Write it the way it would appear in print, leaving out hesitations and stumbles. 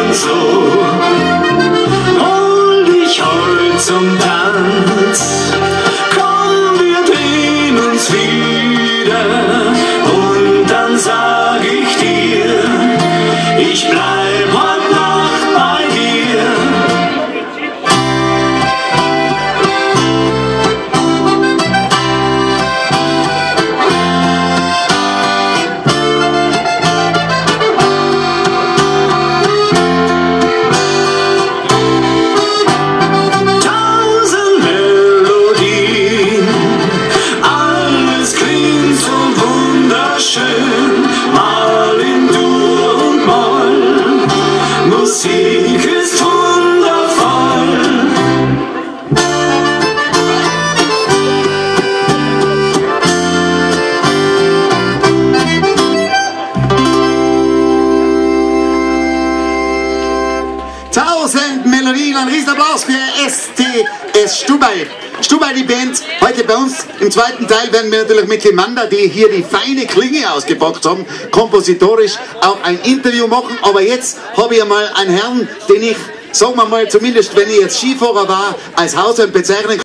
Und so hol dich heut zum Tanz. Komm, wir drehen uns wieder und dann sag ich dir, ich bleib heut Nacht bei dir. Tausend Melodien, alles klingt so wunderschön, mal in Dur und Moll, Musik ist wundervoll. Tausend Melodien, ein Riesenapplaus für STS Stubai. Stubai, die Band, heute bei uns im zweiten Teil werden wir natürlich mit Limanda, die hier die feine Klinge ausgepackt haben, kompositorisch auch ein Interview machen. Aber jetzt habe ich einmal einen Herrn, den ich, sagen wir mal, zumindest wenn ich jetzt Skifahrer war, als Hausherrn bezeichnen kann.